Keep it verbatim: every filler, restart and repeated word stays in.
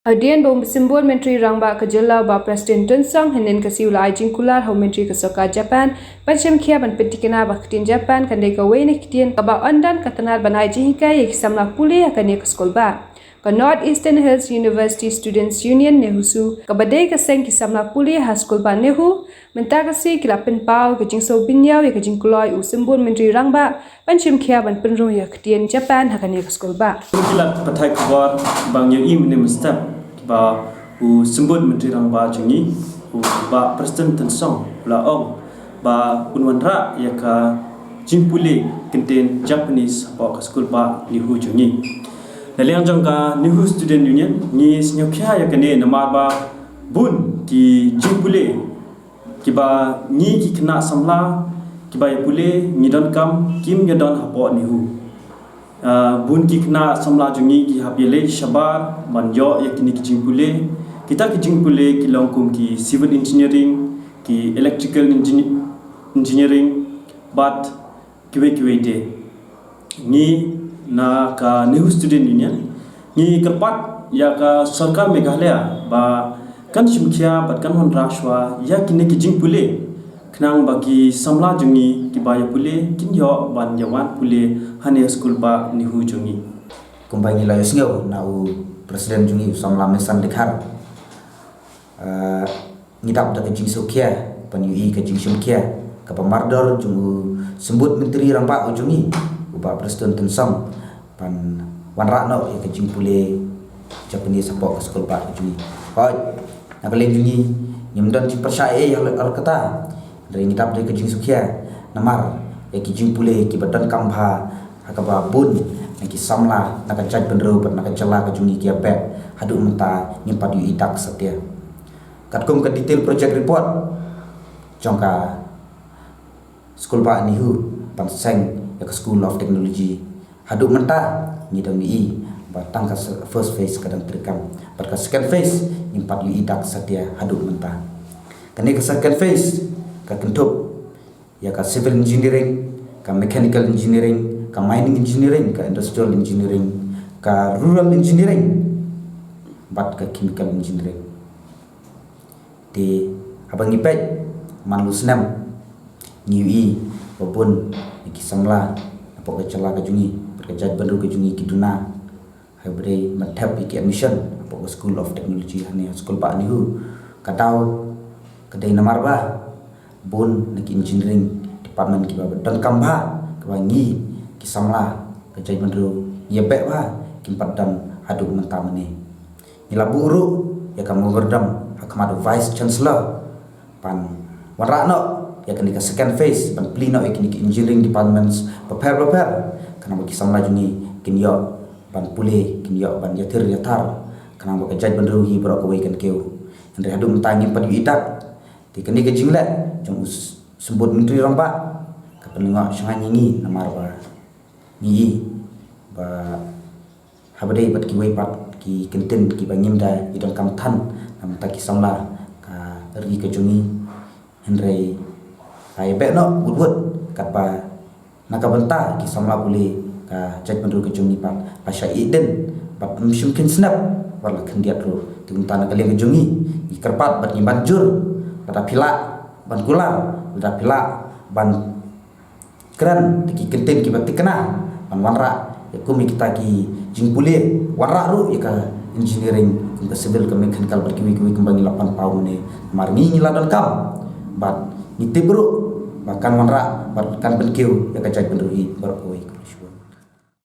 Hadien ba u Symbud Myntri Rangbah ka jylla u Bah Prestone Tynsong hynnin ka sngi u la ai jingkular ha u Myntri ka sorkar Japan ban shim khia ban pyntikna ba ka ktien Japan kan dei kawei na ki ktien kaba yn don ka tnat ban ai jinghikai ïa ki samla pule ha kane ka skulbah. Ka North Eastern Hills University Students Union NEHUSU, kaba dei ka seng ki samla pule ha skulbah NEHU, mynta ka sngi ki la pynpaw ka jingsngewbynñiaw ïa ka jingkloi u Symbud Myntri Rangbah ban shim khia ban pynrung ïa ka ktien Japan ha kane ka skulbah. Ki la pathai khubor ba ngi ïohi mynne mynstep ba u Symbud Myntri Rangbah jong ngi, u Bah Prestone Tynsong, u la ong ba un wanrah ïa ka jingpule kyntien Japanese hapoh ka skulbah NEHU jong ngi. Na liang jong ka NEHU Student Union, ngi sngewkhia ïa kane namar ba bun ki jingpule kiba ngi ki khynnah samla kiba ïa pule ngi donkam kim ïa don hapoh NEHU. Ah, bun ki khynnah samla jong ngi ki hap ïaleit shabar ban ïoh ïa kine ki jingpule. Kita ki jingpule ki long kum ki civil engineering, ki electrical engineer, engineering, bad kiwei kiwei de. Ngi na ka NEHU Student Union ngi kyrpad ïa ka sorkar Meghalaya ba kan shim khia bad kan wanrah shuwa ïa kine ki jingpule, khnang ba ki samla jong ngi kiba ïa pule kin ïoh ban ïa wan pule hane ha skulbah NEHU jong ngi. Kumba ngi la ïohsngew na u President jong ngi u samla Maisan Dkhar, ah, ngi dap da ka jingsngewkhia ban ïohi ka jingshim khia kaba mardor jong u Symbud Myntri Rangbah u jong ngi, u Bah Prestone Tynsong, ban wanrah noh ïa ka jingpule Japanese hapoh ka skulbah u jong ngi. Hooid, na ka liang jong ngi ngim don jingpyrshah ei ei halor kata. Hynrei ngi dap da ka jingsngewkhia namar ïa ki jingpule kiba donkam bha ha kaba bun na ki samla na ka jaitbynriew bad na ka jylla ka jong ngi ki ïa beh haduh mynta ngim pat ïohi dak satia. Katkum ka detail project report jong ka skulbah NEHU ban seng ïa ka School of Technology, haduh mynta ngi dang ïohi ba tang ka se-, first phase ka dang treikam bad ka second phase ngim pat ïohi dak satia haduh mynta. Kane ka second phase ka kynthup ïa ka civil engineering, ka mechanical engineering, ka mining engineering, ka industrial engineering, ka rural engineering bad ka chemical engineering. Te haba ngi peit man la u snem ngi ïohi ba bun na ki samla hapoh ka jylla ka jong ngi bad ka jaitbynriew ka jong ngi ki duna ha kaba dei ban thep ïa ki admission hapoh ka School of Technology hane ha skulbah NEHU. Ka daw ka dei namar ba bun na ki engineering department kiba donkam bha, kaba ngi ki samla ka jaitbynriew ngi ïa beh bha, kim pat don haduh mynta mynne. Ngi la buh ruh ïa ka memorandum ha khmat u Vice Chancellor ban wanrah noh ïa kane ka second phase ban plie noh ïa kine ki engineering departments bapher bapher, khnang ba ki samla jong ngi kin ïoh ban pule, kin ïoh ban ïathir ïathar, khnang ba ka jaitbynriew hi baroh kawei kan kiew. Hynrei haduh mynta ngim pat ïohi dak. Te kane ka jingleh jong u Symbud Myntri Rangbah ka pynlyngngoh shngaiñ ïa ngi namar ba ngi i ba haba dei bad kiwei pat ki kyntien kiba ngim da i donkam than na bynta ki samla ka ri ka jong ngi, hynrei ka ïa beh noh wut wut katba na ka bynta ki samla pule ka jaitbynriew ka jong ngi pat la shah ïeh dien bad ym shym kheiñ snep wat la khyndiat ruh. Te mynta na ka liang ka jong ngi ngi kyrpad bad ngi ban jur, lada phi lah ban kular, lada phi lah ban kren da ki kyntien kiba thikna ban wanrah ïa kum ïa kita ki jingpule, wanrah ruh ïa ka engineering, kum ka civil, ka mechanical bad kiwei kiwei kumba ngi la pynpaw mynne. Namar ngi ngi la donkam bad ngi tip ruh ba kan wanrah bad kan pynkiew ïa ka jaitbynriew hi baroh kawei.